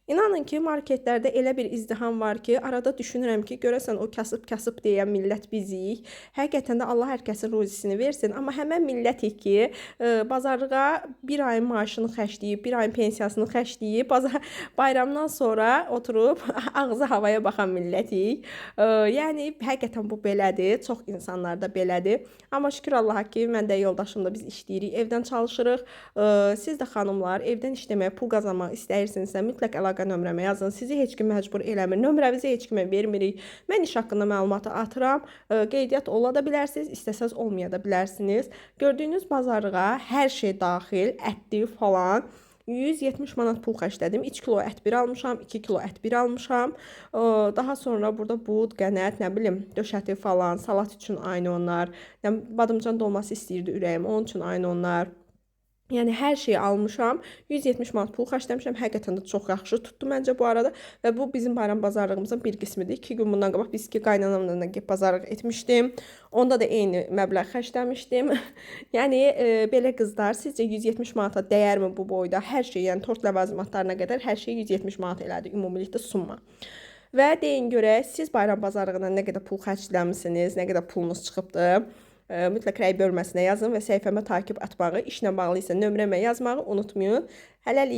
İnanın ki, marketlərdə elə bir izdiham var ki, arada düşünürəm ki, görəsən o kasıb-kasıb deyən millət bizik. Həqiqətən də Allah hər kəsin ruzisini versin, amma həmən millətik ki, bazarlığa bir ayın maaşını xərcləyib, bir ayın pensiyasını xərcləyib, bazar bayramdan sonra oturub ağzı havaya baxan millətik. Yəni həqiqətən bu belədir. Çox insanlarda belədir. Amma şükür Allaha ki, mən də yoldaşım da biz işləyirik, evdən çalışırıq. Siz də xanımlar evdən işləməyə, pul qazanmaq istəyirsinizsə, mütləq əlaqə nömrəmə yazın. Sizi heç kim məcbur eləmir. Nömrəmizi heç kimə vermirik. Mən iş haqqında məlumatı atıram. Qeydiyyat ola da bilərsiniz, istəsəz olmaya da bilərsiniz. Gördüyünüz bazarlığa hər şey daxil, ətli falan. 170 manat pul xərclədim. 3 kilo ət bir almışam, 2 kilo ət bir almışam. Daha sonra burada bud, qənət, nə bilim, döş əti falan, salat üçün aynı onlar. Yəni badımcan dolması istəyirdi ürəyim, onun üçün aynı onlar. Yəni hər şeyi almışam. 170 manat pul xərcləmişəm. Həqiqətən də çox yaxşı tutdu məncə bu arada və bu bizim bayram bazarlığımızın bir qismidir. 2 gün bundan qabaq biz ki qaynanamla da gəlib bazarlıq etmişdim. Onda da eyni məbləğ xərcləmişdim. Yəni belə qızlar, sizcə 170 manata dəyərmi bu boyda? Hər şey, yəni tort ləvazimatlarına qədər hər şey 170 manat elədi ümumilikdə summa. Və deyin görək, siz bayram bazarlığına nə qədər pul xərcləmisiniz, nə qədər pulunuz çıxıbdı? Mütləq rəy bölməsinə yazın və səhifəmə takip atmağı, işlə bağlı isə nömrəmə yazmağı unutmayın. Hələlik.